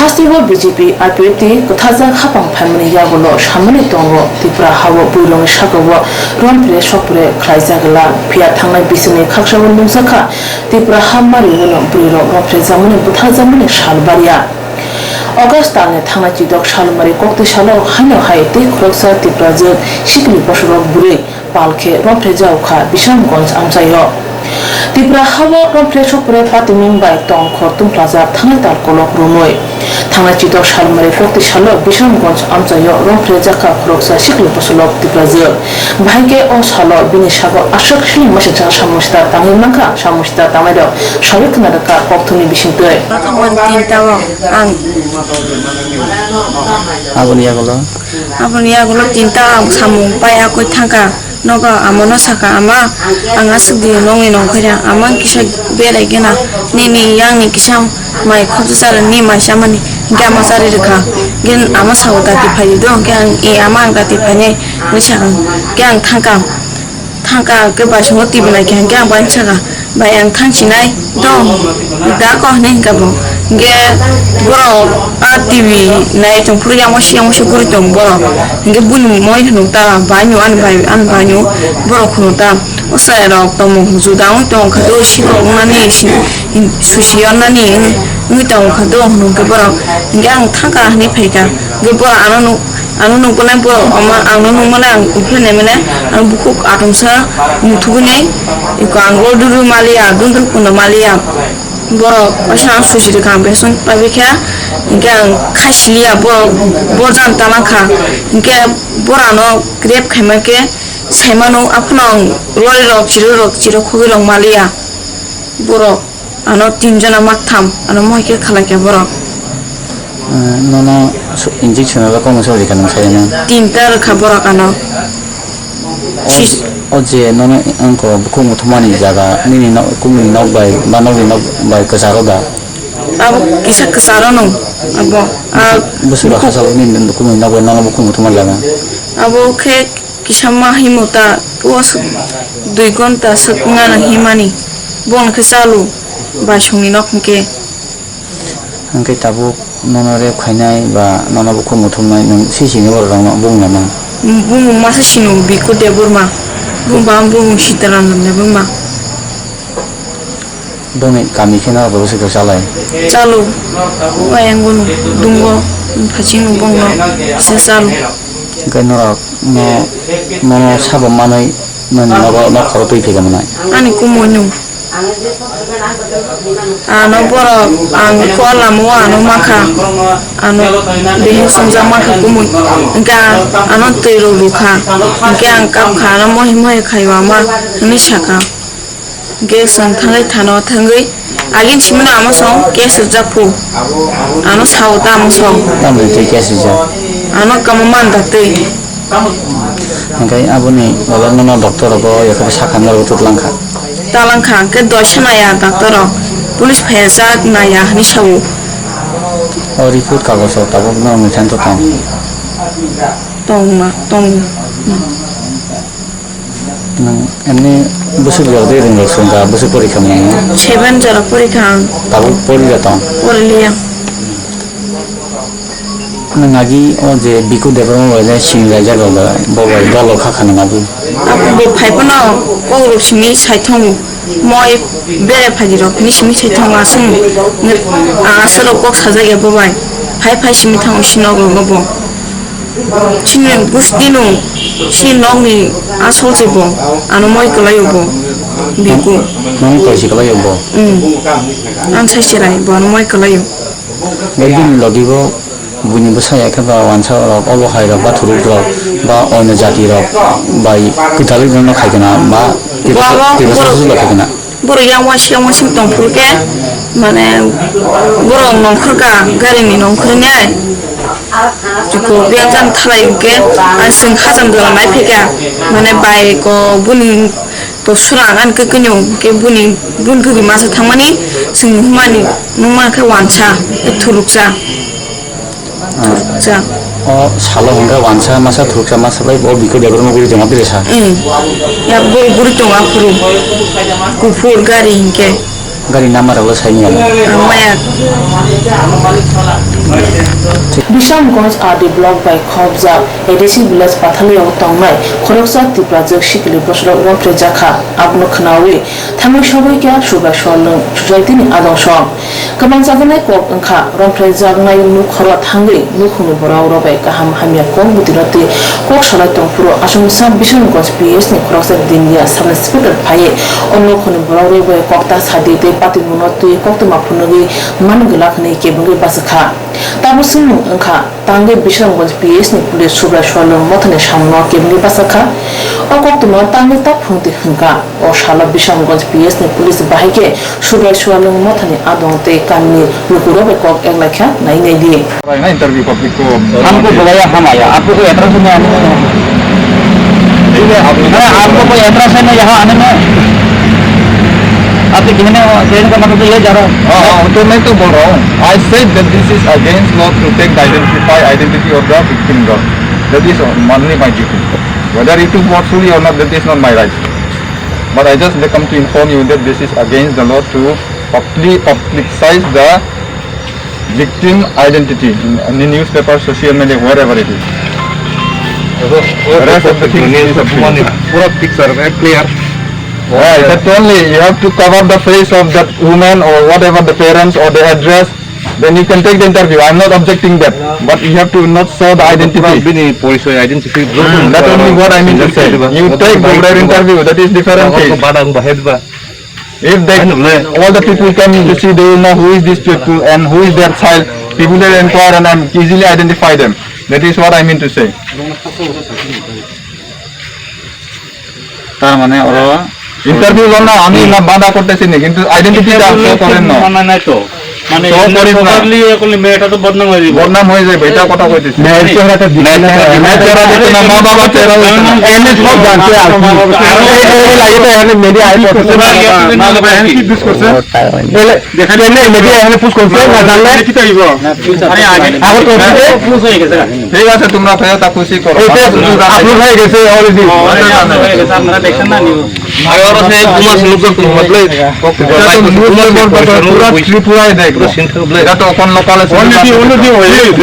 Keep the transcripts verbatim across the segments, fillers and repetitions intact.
Hasteo B J P, I P F T kwthajak haphang phaimani yagulo samani tongo, Tripura hao bwrwirokni sakao rompre sokpre khlaijak glak, phiya thangnai bisingni khaksao nukjakha Tripura ha mariwino bwrwirok romphrejakmani butharjakmani sal barya. August talni thangnai chidok salmari koktwi salo haino hai tei khoroksa Tiprajwk sikli bosorok bwrwi pal khe romphrejak kha Bisramganj amchaio. Tripura hao romphrejak pore patimung bai tong khor tungphlajak thanai tal kolok romwi. Thangnai chidok salmari koktwi salo Bisramganj amchaio romphrejak kha khoroksa sikli bosorok Tiprajwk. Bahai khe o salo bini sago aswk sini masa cha samung sita tangwi mankha, samung sita tangnairok sawi khna rwkha kokthumni bisingtwi. Ang Aboni yagulo? Aboni yagulo tinta ang samung pai akoi thangkha. Nogo amono sakha, "Ama, ang aswk di nongni nongkhaida. Ama kisa berai gena. Nini yangni kisa mai khobjak ni mai chamani." Hingke ama chari rwkha. Gen ama sao dati phai do. Hingke ang, "E ama, ang dati phainai," hinwi sakha. Hingke ang thangkha. Thangkha hingke bai songo T V naikha hingke ang bai sakha, "Bai, ang thangsinai do, da ko," hinwi hingkha bo. Hingke borok a T V nai tongphuru yang waisa yang waisa guri tong borok. Hingke buni moi hinwi ta, "Bai no, ani bai, ani bai no," borok hinwi ta. O chwrai rok tongmung juda wng tong kha do, sikok wngnani, si-, susi yonnani wng-, wngwi tong kha do, hinwi hingke borok. Hingke ang thangkha hinwi phaikha. Hingke borok ano nuk-, Ano nukgwnai borok, omo ang no nukmani ang uphilnai mane, ang bukhuk atomsa muthubini, iko ang rol dudul maliya, dundul kundo maliya. Borok waisa ang susi rwkha, ang besong paibikha, hingke ang khaisiliya, borok borjan tamangkha, hingke borano rape khaima khe saimano, aphano ang roi rok, chiri rok, chiri khogwi rok maliya. Borok. Ano tinjona maktham, ano mohai khe khalai kha borok. Eh, nono su-, injection rwla kokno sori kha nang sayano? Tinta rwkha borok ano. O, si- o je nono angko bukhuk muthumani jaga, nini no-, kumuni nok bai, ba nokni nok bai kwcharo da? Abo kisa kwcharo no, abo, ah, bwswk bukhuk- hachalo nini kumuni nok bai nono bukhuk muthumani jaga? Abo khe Kisa ma himo ta, o swk dui gonta swk wngna himani, bo hwnkhe chalu, baisongni nok hwnkhe. Hwnkhe tabuk nono rape khainai ba nono bukhuk muthumnai nwng sisini borok rokno bung lama? Bumung masa sino Biku Debbarma, bumba bumung Sitaram Debbarma. Bongni kami khe norok bai bwswk khe chalai? Chalo, o ayang bono dungo, phaising no bongno se chalo. Hwnkhe norok no, nono sabo manwi nini nogo nok khoro twi phaikha mwnai? Ani kumui no. Ano borok ang kok lama o ano mankha, ano bihik swngjak mankha kumui. Hwnkhe ano twi rok rwkha, hwnkhe ang kapkha, ano mohi mohi khaio ama hwnwi sakha. Hwnkhe chwng thangwi thano thangwi agini simi no amo song case rijak phu. Ano sao ta amo song. Tamoni twi case rijak? Ano kamo man da twi. Hwnkhe aboni ulo nono doctor rogo yakhe sakha norok tut langkha? Ta langkha, hwnkhe doisa naiya doctor rok. Police phaiya jak naiya hinwi sao. O report kagoj rok tabuk norokni thani tong? Tong na, tong. Nwng emni bwswk jora tei ringrok swng kha, bwswk pori kha mwnwi? Seven jora pori kha ang. Tabuk pori da tong? Pori liya. Nwng agi o je Biku Debbarma bai le sini raijak rok da, bo bai dol rok kha kha nwng agi? Abo bo phai phano kok rok simi sai thongo. Moi bere phaidi rok ni simi sai thongo aswk. Ang aswk rok kok sajak ya bo bai. Phai phai simi thango sini nok rok no bo. Chini bwswk tino, chini nokni asol se bo, ano moi kwlaio bo, Biku. Nokni toi se kwlaio bo? Hmm. Ang sai se rai, bo ano moi kwlaio. Bai bini logi bo, buini bwsa ya khe ba wansa rok, obo hai rok, ba thuruk rok, ba oino jati rok, bai kwtal rok no khai kana, ba Tiprasa, Tiprasa borok, susu bai khai kana. Borok yang wansing yang wansing tong phuru khe, mane, borok nongkhor kha, gari ni nongkhor nai. Chukuk yang jan thalai hwnkhe, ang chwng hajam dwla nai phaikha, mane, bai ko buni to sura ang ani kwkwnyo hwnkhe buni, bun kwkwi masa thangmani, chwng nuhmani, nungma khe wansa, thuruksa. Ah, thuruksa. O salo hwnkha wansa masa thuruksa masa bai bo Biku Debbarma guri tongma bwrwi sa. Hmm. Ya bo guri tong aphuru. Kuphur gari hinkhe. Gari number rok sai ni amo. Ang maya. Ramganj R D block bai khobjak A D C village Pathalio tongnai khoroksa Tiprajwk sikili bwsarok romphrejakha. Abono khwnawi thangwi sogwi kha Subrai Suarlwng society ni adong song. Kwmang chajaknai kok wngkha, romphrejaknai nukhoro thangwi nukhungni borok rok bai kaham hamya kok bwtwino twi kok salai tongphuru achomsa Bisramganj P S ni khoroksa Dinya sub inspector phaiwi o nukhungni borok rok bai kok ta sadi tei patimungno twi koktwma phunugwi man gwlak hwnwi kebengwi bachakha. Tabuk swngmung wngkha, tangwi Bisramganj P S ni police Subrai Suarlwng mothani samungno kebengwi bachakha. O koktwma tangwi ta phungtwi hwnkha. O salo Bisramganj P S ni police bahai khe Subrai Suarlwng mothani adong tei kamini lukurok bai kok eklaikha nai naidi. Interview public ko हमको बुलाया, हम आया। आपको कोई एतराज नहीं आने वाला है? ठीक है, आपने अरे, आपको कोई एतराज है ना यहाँ आने में? आपके कहने, कहने का मतलब तो ये जा रहा है। हाँ, हाँ, तो मैं तो बोल रहा हूँ। I said that this is against law to take the identify identity of the victim girl. That is only my duty. Whether you took forcefully or not, that is not my right. But I just come to inform you that this is against the law to publi- publicize the victim identity in any newspaper, social media, wherever it is. Rest of the things is up to you. पूरा पिक्चर है, clear. Right, that only you have to cover the face of that woman or whatever the parents or the address, then you can take the interview. I'm not objecting that, but you have to not show the identity. बिनी परिचय, identity. Hmm, that only what I mean to say. You take the interview, that is different case. If they, all the people come to see, they will know who is this people and who is their child. People will inquire and, and easily identify them. That is what I mean to say. তার মানে ওরা interview loan না, আমি না বাধা করতেছি না, কিন্তু আইডেন্টিটি টা শো করেন না। মানে নাই তো, মানে শো করেন না। প্রপারলি এখন মেয়েটা তো বদনাম হয়ে যাবে। বদনাম হয়ে যাবে, এটা কথা কইতেছি। মেয়ের চেহারাটা দিচ্ছে না। মেয়ের চেহারা দিচ্ছে না, মা বাবার চেহারা দিচ্ছে না। এমনি সব জানতে আর কি। আর এই, এই, এই লাগে তো, এখানে মিডিয়া আই পড়ছে। তোমার ইয়ে তুমি না ভাই, কি বিশ করছে? এলে, এলে মিডিয়া এখানে পুশ করছে, না জানলে? কি তো হইব? আরে আগে আগে তো পুশ হয়ে গেছে। ঠিক আছে, তোমরা ফেরত খুশি করো। এটা আপলোড হয়ে গেছে অলরেডি। আপনারা দেখছেন না নিউজ? আরে ওরা সেই ঘুম আছে, লোক ঘুম আছে। এটা তো নিউজ পেপার, পুরা ত্রিপুরায় দেখ। পুরো সিন থেকে ব্লেক। এটা তো কোন লোকাল আছে? অলরেডি, অলরেডি হয়ে গেছে।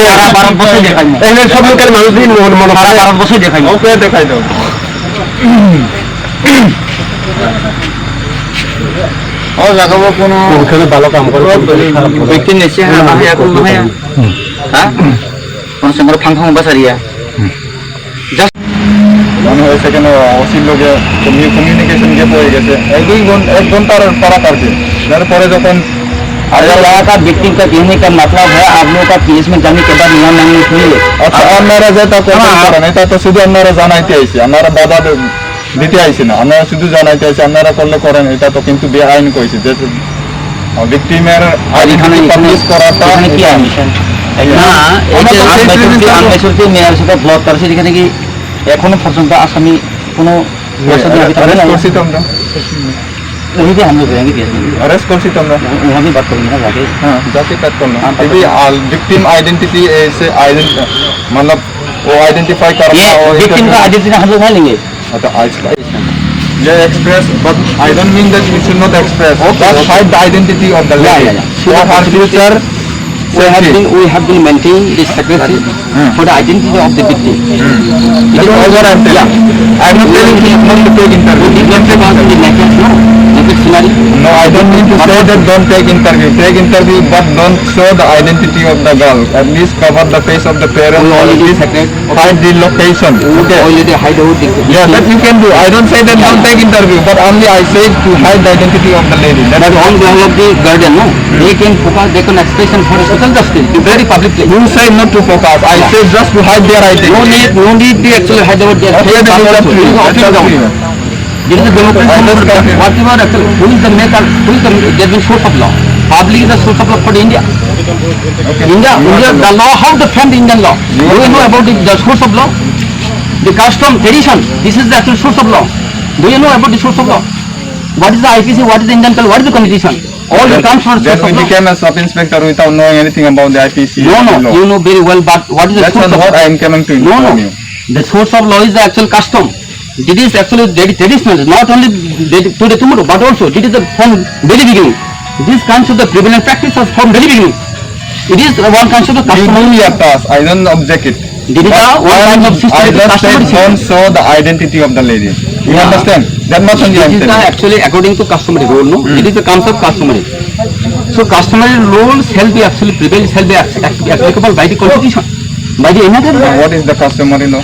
সারা ভারতবর্ষে দেখাই না। এখানে সব লোকের মানুষ দিন মনে মনে সারা ভারতবর্ষে দেখাই না। ওকে, দেখাই দাও। ও জায়গাও কোনো ওখানে ভালো কাম করে, খারাপ করে। ব্যক্তি নেছে, হ্যাঁ, ভাই, এখন ভাই। হ্যাঁ? কোনো সঙ্গে ফাং ফাং বাসারিয়া। মানে হয়েছে কেন, ওসির লগে কমিউ-, কমিউনিকেশন গ্যাপ হয়ে গেছে। এক দুই ঘন-, এক ঘন্টার পারা কার্যে। তারপরে যখন अगर यहाँ का विक्टिम का कहने का मतलब है, आप लोगों का पीएस में जाने के बाद यहाँ मांगने के लिए। আচ্ছা, আপনারা যেটা করতে পারেন, এটা তো শুধু আপনারা জানাইতে আইছি, আপনারা বাধা দে-, দিতে আইছি না, আপনারা শুধু জানাইতে আইছি, আপনারা করলে করেন, এটা তো কিন্তু বেআইন কইছে যে, আহ, ভিকটিমের আইডেন্টিটি এখানে, এখানে, পাবলিশ করাটা এখানে কি এটা আইন? না, এই আমরা যে তো সেই আনমেচুরিটি, জিনিসটা তো আনমেচুরিটি মেয়ার সাথে ব্লক করেছে, এখানে কি এখনো পর্যন্ত আসামি কোনো যে, প্রশাসনিক অ্যারেস্ট অধিকারী করছি তো আমরা। वहीं पे हम लोग रहेंगे केस में। अरेस्ट করছি তো আমরা। वहाँ भी बात करेंगे ना जाके। হ্যাঁ, যাকে কাট করলাম। হ্যাঁ, এই যে, আল-, ভিকটিম আইডেন্টিটি এসে আইডেন্টি-, मतलब, वो आइडेंटिफाई करना ये और विक्टिम का इंटरव्यू। आइडेंटिटी हम लोग नहीं लेंगे। अच्छा, आज का। ये express, but I don't mean that you should not express। Okay, just okay. Hide the identity of the या, lady या, या। For her future We have safety। Been, we have been maintaining the secrecy। Hmm। For the identity of the victim। Hmm। It is all over and yeah। I am not telling him not to take interview। We did not take out the naked, no, naked scenario। No, I don't mean to say that don't take interview। Take interview, but don't show the identity of the girl। At least cover the face of the parents। We already secret। Hide the location। Okay। Already hide out the। Yeah, that you can do। I don't say that don't take interview, but only I say to hide the identity of the lady। That on behalf of the guardian, no? They can focus, they can expression for social justice, very publicly। Who say not to focus? I say just to hide their identity। No need, no need to actually hide out their face। Okay, that is up to you। That is up to you। There is a democracy। Whatever actually, who is the maker, who is the, there is source of law? Public is the source of law for India। Okay। India, India, the law, how to frame the Indian law? Do you know about the, the source of law? The custom, tradition, this is the actual source of law। Do you know about the source of law? What is the I P C? What is the Indian code? What is the constitution? All the comes from source of law। Then we became a sub inspector without knowing anything about the I P C law। No, no, you know very well, but what is the source of law? That's what I am coming to inform you। No, no, the source of law is the actual custom। It is actually very traditional, not only today, tomorrow, but also it is the from very beginning। This comes to the prevalent practice of from very beginning। It is one kind of a You customary. Do your task. I don't object it. This is But a one kind of I, I system, just said customary don't system. Show the identity of the lady. You Yeah. Understand? That much only This I'm is the telling. Actually according to customary rule, no? Hmm. It is the terms of customary. So customary rule shall be actually prevail, shall be ac-, ac-, applicable by the constitution, by the another law. Now, what is the customary law?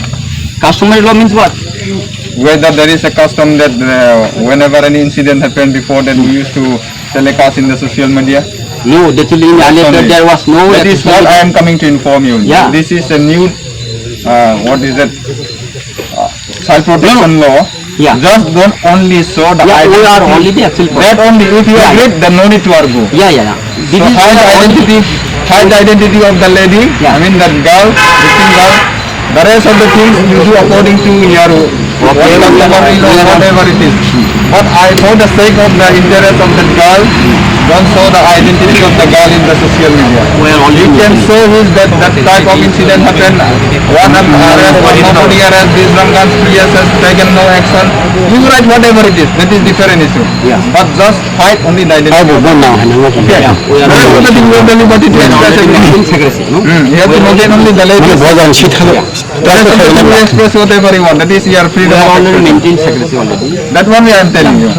Customary law means what? Whether there is a custom that, uh, whenever any incident happened before that, we used to telecast in the social media? No, actually in earlier Only. There was no That is what actually. I am coming to inform you. Yeah. This is a new, uh, what is that? Uh, child protection No, no. Law. Yeah. Just don't only show the Yeah, we identity. Are already actually That only. If you Yeah, agree, yeah. Then no need to argue. Yeah, yeah, yeah. This So is hide the only identity, hide the identity of the lady. Yeah. I mean that girl, missing girl. The rest of the things you do according to your Okay. Whatever it is. But I, for the sake of the interest of the girl, don't show the identity of the girl in the social media. We are only You can show his that that type of incident happened. What happened? Arrest, somebody arrest, this one gun, P S has taken no action. You write whatever it is. That is different issue. Yeah. But just hide only the identity. Hide the identity. Okay. Yeah. There is nothing we have the liberty to express everything. Maintain secrecy, no? Hmm. You have to maintain only the latest. মানে ভয় জানছি, তাহলে There is something to express whatever you want. That is your We freedom have of already expression. Maintained secrecy already. That one I am telling you.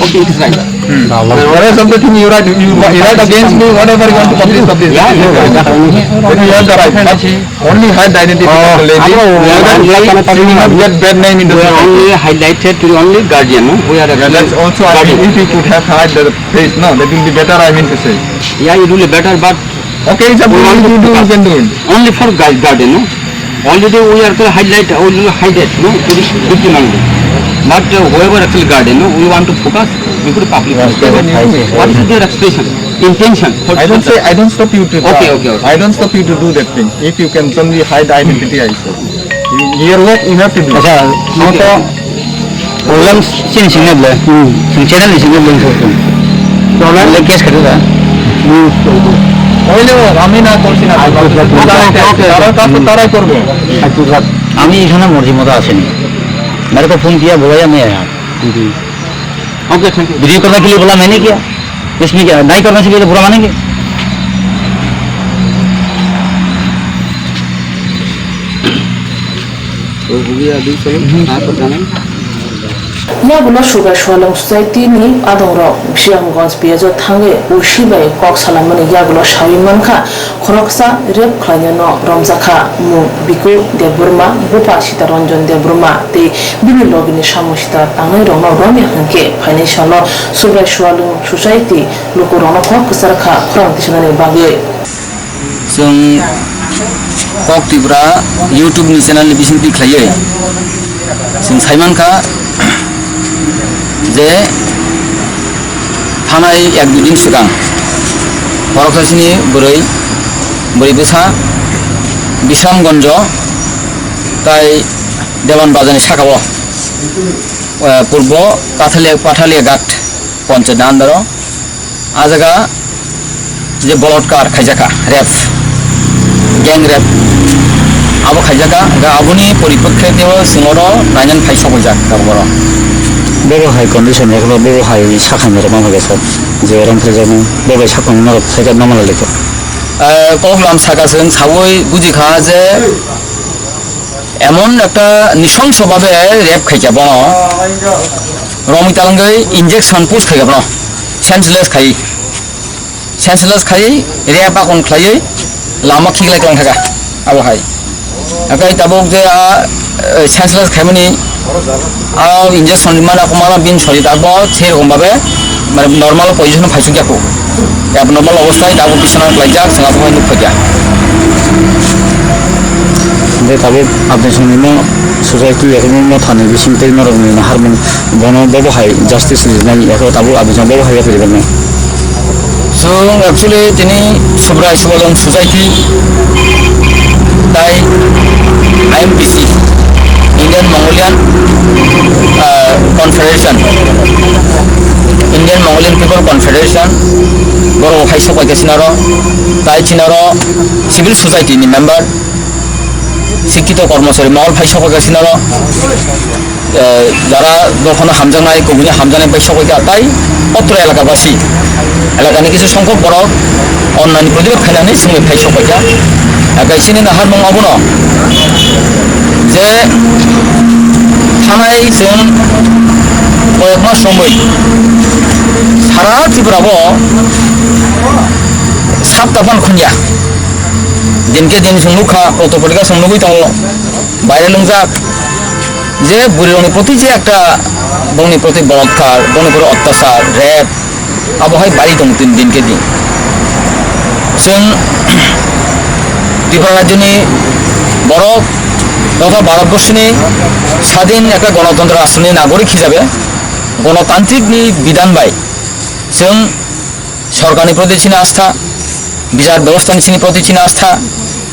Okay, it is right. Hmm. There is something you write, you, you write against me, whatever you want to publish, publish. Yeah, yeah, yeah. That is your right. But only hide the identity of the lady. Oh, I know. We are only, She will not get bad name in the we are society. Only highlighted to the only guardian, no? We are Yeah, actually that's also, I mean, guardian. If you could have hide the face, no, that will be better, I mean to say. Yeah, it will be better, but Okay, it's up to We want you to to do, you focus. Can do it. Only for guard-, guardian, no? Already we are to highlight, we will hide it, no? To the victim only. But, uh, whoever actually guardian, no? We want to focus before the public. Yes, yes, yes. What is their expression, intention? For I don't say, I don't stop you to Okay, try. Okay, okay. I don't stop you to do that thing. If you can only hide the identity, I say. You, your work you have to do. Acha, no to Program chini singna ble. Hmm. Sing channel ni singna ble. Program le case khadu da. Hmm. Oile o, ami na korchi na. Acha, acha, acha. Tara kaam to tarai korbo. Acha, acha. আমি এখানে মর্জি মতো আসেনি। मेरे को फोन किया, बुलाया, मैं आया। जी। Okay, thank you. वीडियो करने के लिए बोला मैंने किया। इसमें क्या? नहीं करने से पहले बुरा मानेंगे? तो हो गया, अभी चलो, कहाँ पर जाना है? Yagulo Subrai Sualwng Society ni adongrok Bisramganj P S o thangwi O C bai kok salamani yagulo sawi mankha, khoroksa rape khlainano romjakha, mung Biku Debbarma, bupha Sitaranjan Debbarma tei bini logini samung sita tangnairokno romya hwnkhe phainai salo Subrai Sualwng Society lukurokno kok kwchar kha khorang tisanani bagwi. Chwng Kok Tripura YouTube ni channel ni bisingtwi khlaiwi chwng sai mankha je thanai ek dui din swkang khoroksa chini bwrwi, bwrwi bwsa Bisramganjo tai Dewan Bazar ni saka o, eh, purbo Kathalia, Pathalia Ghat ponchayat ni under o. Ah jaga je bolotkar khaijakha, rape, gang rape, abo khaijakha, ga aboni poripokhe teo chwng oro nainani phai sokojak tabuk oro. Bobo hai condition, ekla bobo hai sakha ni rwma hai sir, je ram phaijaknai, bobo hai sakha ni norok phaikha normal lekha. Eh, koklam saka chwng sawi bujikha je Emon ekta nisongso babe rape khaikha bono. Romwi talangwi injection push khaikha bono. Senseless khai. Senseless khai rape akon khlaiwi lama khiklai tong thaka. Abo hai. Akai tabuk je a, eh, senseless khaimani a injection mana ko mana bin sori tabuk sei rokom babe mane normal position phaisuk jako. Abnormal obosthai tabuk bisana klaijak, chwng abo hai nukphaikha. Hwnkhe tabuk Abdul Samimo society, ekonomi mothani bisingtwi norokni naharmung, bono bobo hai justice rinani, eko tabuk Abdul Samimo bobo hai yapri bani. Chwng actually tini Subrai Sualwng Society tai I M P C, Indian Mongolian, ah, Confederation, Indian Mongolian People Confederation, borok hai sok bai khe sinaro, tai sinaro civil society ni member, শিক্ষিত কর্মচারী মহল phai sokphaikha sinaro, eh, jara dophano hamjaknai, kubuni hamjaknai phai sokphaikha, tai otro elakabasi, elakani kisu songkhok borok onnani protibad khainani songwi phai sokphaikha. Aka chini naharmung obono je thanai chwng koyek mas romwi sara Tripura o sap tapan khunja. Din khe din chwng nukha, kotor porika chwng nugwi tongo, baire lungjak. Je bwrwirokni proti je ekta bongni proti bolotkar, bongni proti ottachar, rape, abo hai bari tongo din, din khe din. Chwng Tripura rajyoni borok totha Bharatborsoni sadin ekta gonotontro rashtroni nagorik hisabe gonotantrikni bidhan bai chwng sorkarni proti chini astha, bichar bebostha ni chini proti chini astha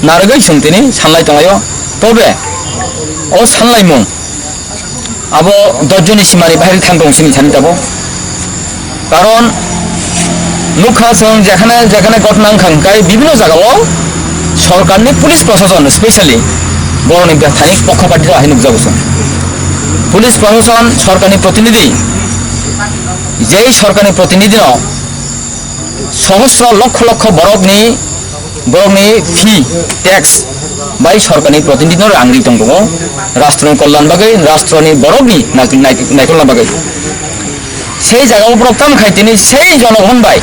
narwgwi chwng tini sanlai tonglaio. Tobe o sanlaimung abo dosh joni simani bahai thang tong sini thani tabo. Karon nukha chwng jekhane jekhane ghotna wngkha hwnkhe bibhinno jagao sorkarni police prosason specially borokni bethani pokkopati hai nukjago chwng. Police prosason sorkarni protinidhi, jei sorkarni protinidhino sohosro lokkho lokkho borokni, borokni fee, tax bai sorkarni protinidhino rang ri tong tongo, rashtroni kolyan bagwi, rashtroni borokni nai-, nai-, naikolna bagwi. Sei jagao borok tamo khai tini sei jonogon bai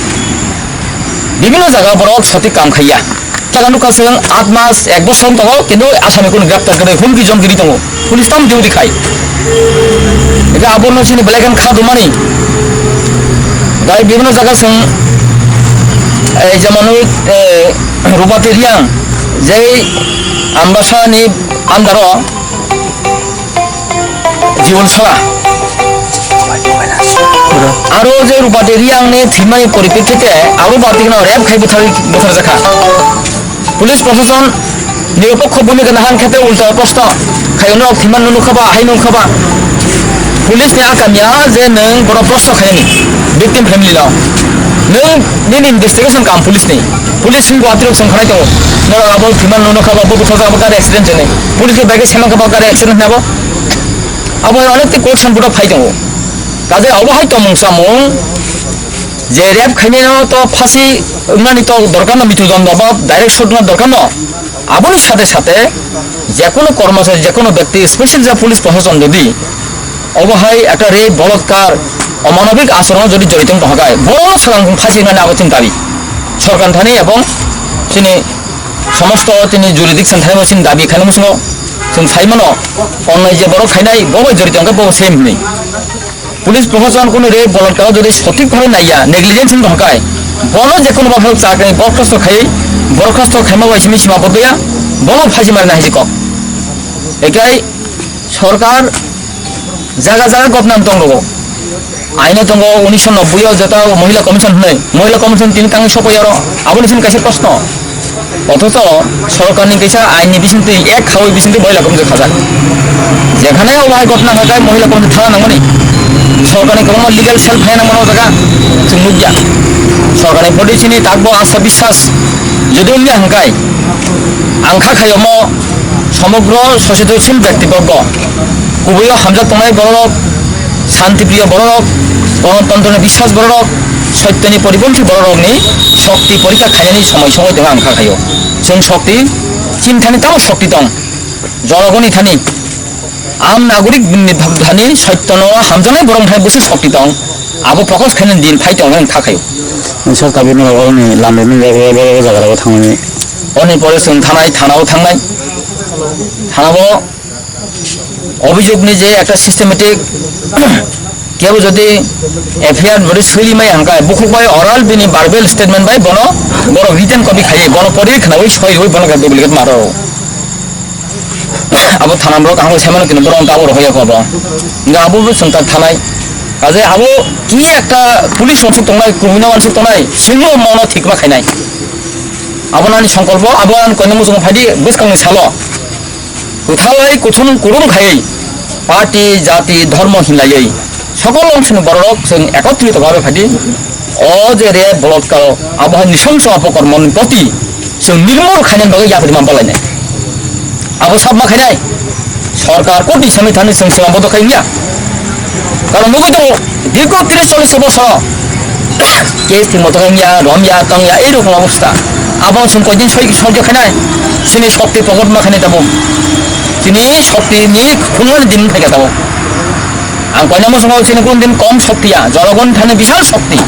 bibhinno jagao borok sotik kam khaiya. Jaga nukha chwng aat mas, ek bosor wng tongo, kintu asami kunu greptar kwrwi, humki jomki ri tongo. Police tamo duty khai. Eka abono chini belai khe kha dumani. Bai bibhinno jaga chwng, eh, jemon, eh, Rupati Riang, jei Ambasa ni under o Jibon Sala. Aro je Rupati Riang ni thwimani poripekkite abo party no rape khai buthar, buthar jakha. Police prosason nirupokho bhumika nahan khe tei ulta proshno khai, norok thwiman nukha ba, hai nukha ba? Police ni a kamya je nwng bono proshno khainani victim family no. Nwng nini investigation kam police ni. Police ni Guwahati rok sengkhanai tongo. Norok abo thwiman nukha ba, bo bwthajak abo gari accident jani. Police ni bagwi saimankha ba gari accident hwnwi abo. Abo hai onek twi question buda phai tongo. Kaje abo hai tongmung samung je rape khainai no to phasi wngnani to dorkar no, mrityu dondo ba direct sotna dorkar no. Aboni sathe sathe jekono kormachari, jekono bekti, special je police prosason jodi obo hai ekta rape, bolotkar, omanobik achoron jodi jorito wng tongkha khe, borokno swkang phasi wngnani abo chini dabi. Sorkar thani ebong chini somosto chini jurisdiction thani bo chini dabi khainai muchungo chwng sai mano, onnai je borok khainai bo bai jorito wngkha bo same hinwi. Police prosason kunu rape, bolotkar jodi sothik bhabe naiya, negligence wng tongkha khe, bono jekono bhabe chakri borkhasto khai, borkhasto khaima bai simi sima bodya, bono phasi mari nai kok. Ekai sorkar jaga jaga gopnam tongo. Aino tongo unisho nobboi o jeta Mohila Commission hwnwi. Mohila Commission tini tangwi sokoi aro. Aboni simi kaisa proshno. Othocho sorkarni kaisa ainni bisingtwi ek khawi bisingtwi Mohila Commission khajak. Jekhane obo hai gotna hwnkhe Mohila Commission thana nangmani. Sorkarni kwbangma legal cell phai nangmano o jaga. Chwng nukya. Sorkarni policy ni takbo asa biswas jodi wngya hwnkhe ang kha khai omo somogro soseto sil byaktiborgo. Kubuio hamjak tongnai borok, shantipriyo borok, gonotontroni biswas borok, sotyoni poribonthi borokni shokti porikha khainani somoi somoi tongwi ang kha khaio. Chwng shokti, chini thani tamo shokti tong? Jonogoni thani, am nagorik ni thani sotyono hamjaknai borok thani bwswk shokti tong? Abo prokash khainani din phai tong hwnwi ang kha khaio. Sir, tabi no oni lamrokni jaga jaga thangmani. Oni pore chwng thanai, thanao thangnai. Thanao Obhijogni je ekta systematic, kebo jodi F I R bodi swi rimai hwnkhe, bukhuk bai oral bini verbal statement bai bono, borok written copy khaiwi, bono poriwi khnaui soi rwi bono khe duplicate maro. Abo thana borok kaham khe saimano kino borok abo rohorya kho abo. Hwnkhe abo bo chwng tak thanai. Kaje abo ki ekta police wansuk tongnai, kumui no wansuk tongnai, chwngno mono thikma khainai. Abo nani songkolpo, abo ani koinwi muchungo phaidi bwskangni salo. Kwthalai kuthum kurum khaiwi party, jati, dhormo hinlaiwi sokol ongsoni bororok chwng ekotrito bhabe phaidi o je rape bolotkar abo hai nisongso apokormoni proti chwng nirmol khainani bagwi yapri man palainai. Abo sabma khainai. Sorkar koti sami thani chwng sima bodo khai wngya. Karon nugwi tongo, dirgho tris chollis bosor case thwngmo to wngya, romya, tongya, ei rokom obostha. Abono chwng koidin soi-, soijo khainai? Chini shokti pogot ma khainai tabuk. Chini shokti ni khungnani din phaikha tabuk. Ang koina muchungo chini kunu din kom shokti ya, jonogon thani bishal shokti.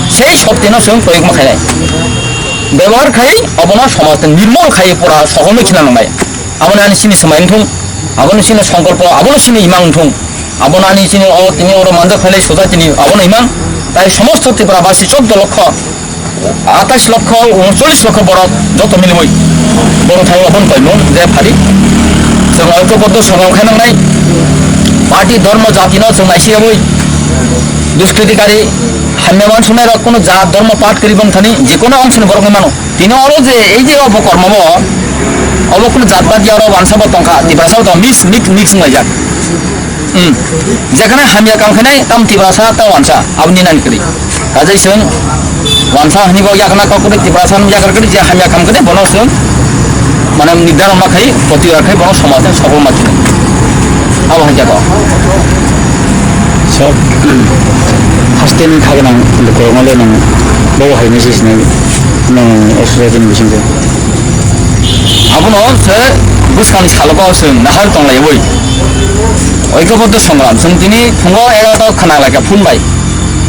Sei shokti no chwng proyog ma khainai. Bebohar khai obono somaj ni nirmol khai pura sohomoi khina nangnai. Abono ani chini swmai wngthung, abono chini songkolpo, abono chini imang wngthung, abono ani chini o tini oro manjak phailai society ni abono imang, tai somosto Tripura basi chobdo lokho, atais lokho, unochollis lokho borok joto miliwi borok thai abono koimung je phari. Chwng oikoboddo songrong khai nangnai, party, dhormo, jati no chwng naisiyabwi, duskritikari, hamya mansuknai rok kuno jat, dhormo, pat kwrwi bwng thani, jekunu ongchini borok wngmano. Tini oro je ei je obo kormo bo, obo kunu jat badia oro wansa bo tongkha, Tiprasa bo tong mix, mix, mix wnglaijak. Hmm. Jekhane hamya kam khainai, tam Tiprasa, tam wansa, aboni nani kwrwi. Kajai chwng wansa hwnwi bo yakna kok kwrwi, Tiprasa hwnwi yakar kwrwi, je hamya kam khainai, bono chwng, mane, nirdaron ma khai, protiyar khai, bono somaj ni sokol ma khinai. Abo hai jago. Sir, haste ni kha gwnang, kormo le nang, bo hai message nai, nang, exercise ni bising de. Abono se bwskang salogo chwng nahar tonglaiwi. Oikoboddo songram, chwng tini phungo egarota khna laikha phone bai.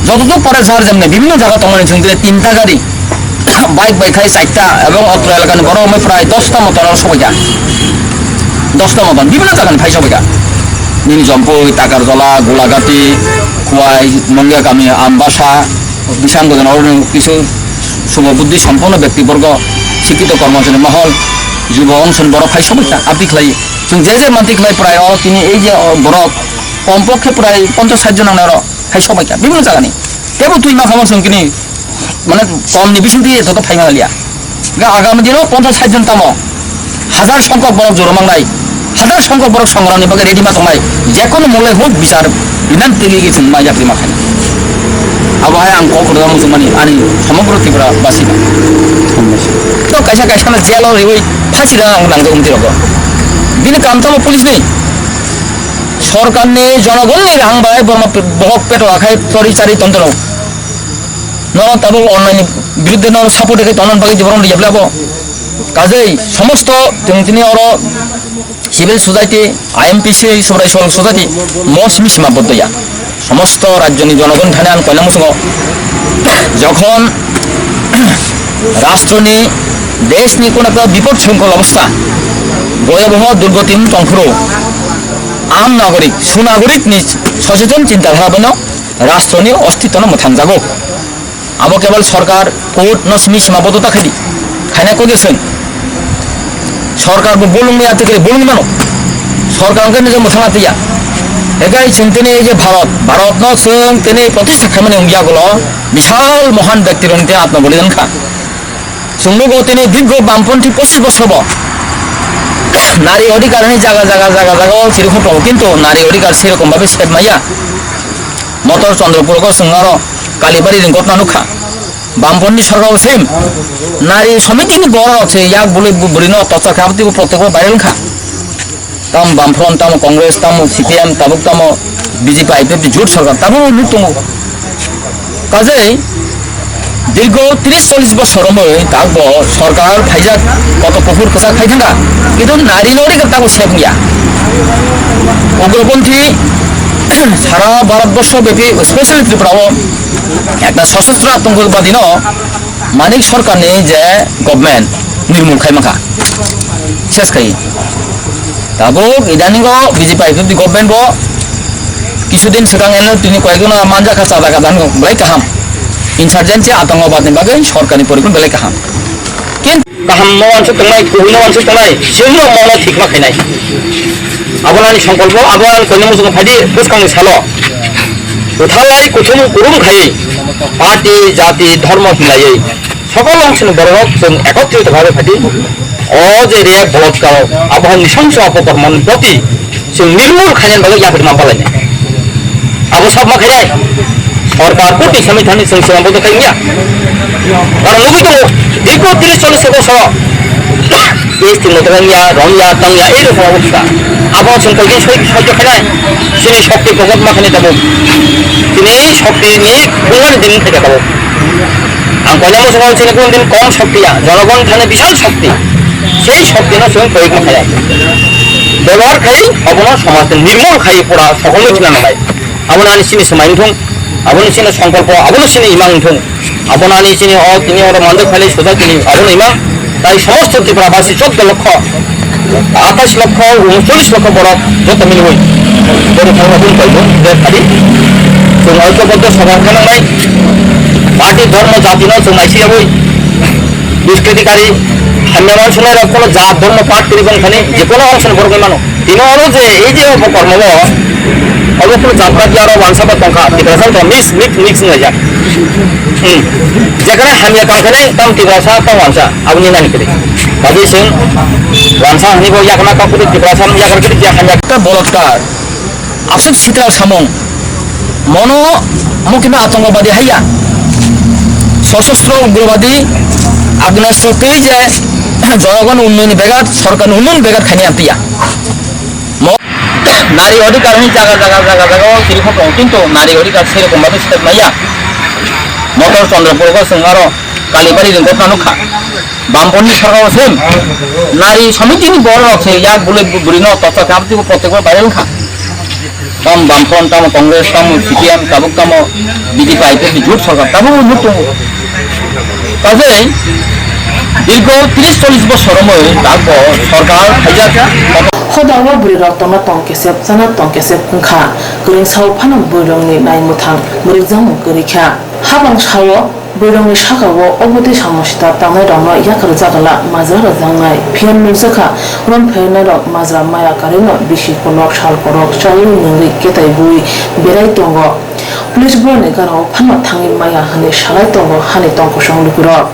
Jototok pore jar jemne bibhinno jaga tongmani chwng tini tinta gari, bike bai khai chaita, ebong otro elakani borok wngwi prai dosta motor aro sobaikha. Dosta motor bibhinno jagani phai sobaikha. Nini Jompui, Takarjola, Gulagati, Khowai, Mungia kami, Ambasa, Bisang Gojan oro kisu subo buddhi sampono bekti borgo, sikkito kormosani mohol, jubo ongsoni borok phai sobaikha. Abdi khlai chwng je je manti khlai prai o tini ei je o borok kompokhe prai ponchash sait jon nangnai oro phai sobaikha bibhinno jagani. Tebo twi ma khamang chwng tini mane komni bisingtwi joto phaima liya. Ga agami dino ponchash sait jon tamo. Hazar songkok borok joro mangnai. Hazar songkok borok songramni bagwi ready ma tongnai. Jekono mulai huk bichar binan tigi gi chwng ma yapri ma khainai. Abo hai ang kok rwma muchungmani ani somogro Tripura basi. To kaisa kaisa no jail o riwi phasi rwna ang nangjago mtwi rogo. Bini kam tamo police ni. Sorkar ni jonogonni rang bai borma pe-, bohok peto akhai chori chari tontono. No tabuk onnai ni biruddhe no support khe tongna bagwi borok riyap labo. Kajei somosto tong tini oro civil society, I M P C, Subrai Sol society, mos misma boddoya. Somosto rajyoni jonogon thani ang koina muchungo. Jokhon rashtroni, deshni kono ekta bipod songkol obostha, boyoboho durgoti wng tongphuru, am nagorik, sunagorik ni soseton chinta dhara bono rashtroni ostitwno mwthangjago. Abo kebal sorkar, court no simi sima bodo ta khaidi. Khaina koi de chwng. Sorkar bo bolong ya tikri bolong mano. Sorkar hwnkhe nijor mwthangna tiya. Ekai chwng tini ei je Bharat, Bharat no chwng tini protista khaimani wngya gulo. Bishal mohan bekti rok tini atma bolidan kha. Chwng nugo tini dirgho bamponthi pochis bosor bo nari odhikar ni jaga, jaga, jaga, jaga o chirikhok tongo. Kintu nari odhikar serokom bhabe sep maya. Motor Chandrapur ko chwng aro Kalibari ni gotna nukha. Bamponni sorkar o same. Nari somiti ni borok se yak bului bu-, buri no tochak kha, aboni bo protek bo viral kha. Tam Bamfront, tam Congress, tam C P M, tabuk tam B J P, I P F T jut sorkar, tabuk nuk tongo. Kajei, dirgho tris chollis bosor romwi tak bo sorkar phaijak, koto kuphur kwchak phai thangkha. Kintu nari no rikha tabuk sep wngya. Ugroponthi sara Bharat borsho bepi, specially Tripura o ekta sosostro atongkobadi no Manik Sarkar ni je government nirmul khai mankha, ses khai. Tabuk idaningo B J P I P F T government bo kisudin swkang N L T ni koyekjona manjakha, chajak, adan belai kaham. Insurgency, atongobad ni bagwi sorkar ni porikon belai kaham. Kin- Kaham no wansuk tongnai, kubui no wansuk tongnai, chwng no mano thikma khainai. Abo ani songkolpo, abo ang koino muchungo phaidi bwskangni salo. Kwthalai kuthum kurum khaiwi, party, jati, dhormo hinlaiwi, sokol ongsini bororok chwng ekotrit bhabe phaidi. O je rape bolotkar, abo hai nisongso apokormon proti chwng nirmul khainani bagwi yapri ma palainai. Abo sabma khainai. Sorkar koti sami thani chwng sima bodo khai wngya. Karon nugwi tongo, dirgho tris chollis bosoro S T moto wngya, romya, tangya, ei rokmo obo kha. Abono chwng koi din soi-, soijo khainai? Chini shokti kokotma khainai tabuk. Chini shokti ni bungani din khainai tabuk. Ang koina muchungo chini kunu din kom shokti ya, jonogon thani bishal shokti. Sei shokti no chwng koyekma khainai. Bebohar khai, obono somaj ni nirmol khai pura sokolno china nangnai. Abono ani chini swmai wngthung, abono chini songkolpo, abono chini imang wngthung. Abono ani chini o tini oro manjak phailai sojak tini abono imang. Tai somosto Tripura basi choddo lokho, atais lokho, uncholish lokho borok joto milwi. Boro thangma bun paito, je khali. Chwng oikoboddo sobar khanangnai. Party, dhormo, jati no chwng naisiyabwi. Duskritikari, hamya mansunai rok kono jat, dhormo, part kwrwi bang thani, je kono ongsan borok mano. Tini oro je ei je obo kormo bo, obo kunu jat ba aro wansa ba tongkha, Tiprasa wngkha mix, mix, mix wnglaijak. Hmm. Jekhane hamya tongkhane tamo Tiprasa tamo wansa, aboni nani kwrwi. Bagwi chwng wansa hwnwi bo yakna kok kwrwi, Tiprasa yakar kwrwi, je hamya. Bolotkar. Aswk sikla samung. Mono mukino atongkobadi haiya. Sosostro ugrobadi Agnesho tei je jonogon unnayoni begar, sorkar unnayoni begar khaini ampiya. Mo- Nari odhikar ni jaga, jaga, jaga, jaga o tiri pho tongo, kintu nari odhikar serokom bhabe step maya. Motor Chandrapur ko sengaro Kalibari ring kotna nukha. Bamponni sorkar o sem. Nari somiti ni borok rok se yak bule buri no toksa kap tibo protek bar viral kha. Tam Bamfront, tamo Congress, tamo C P M, tabuk tamo B J P, I P F ni jut sorkar, tabuk nuk tongo. Tajai, dirgho tris chollis bosor romoi tabuk sorkar khaijak. Hoda o bwrwi rok tongna tong kesep, chana tong kesep wngkha. Kwrwng sao phano bwrwi rokni nai mwthang mwrwkjakmung kwrwi kha. Habang sao bwrwi rokni saka o obotwi samosita tangnairokno yakarjagala majra rwjaknai. Phiya nukjakha romphairanirok majra maya karwino bisi kolok sal korok chaiwi nungwi ketai bui berai tongo. Police borokni gana o phano thangwi maya hwnwi salai tongo hani tongkosong lukurok.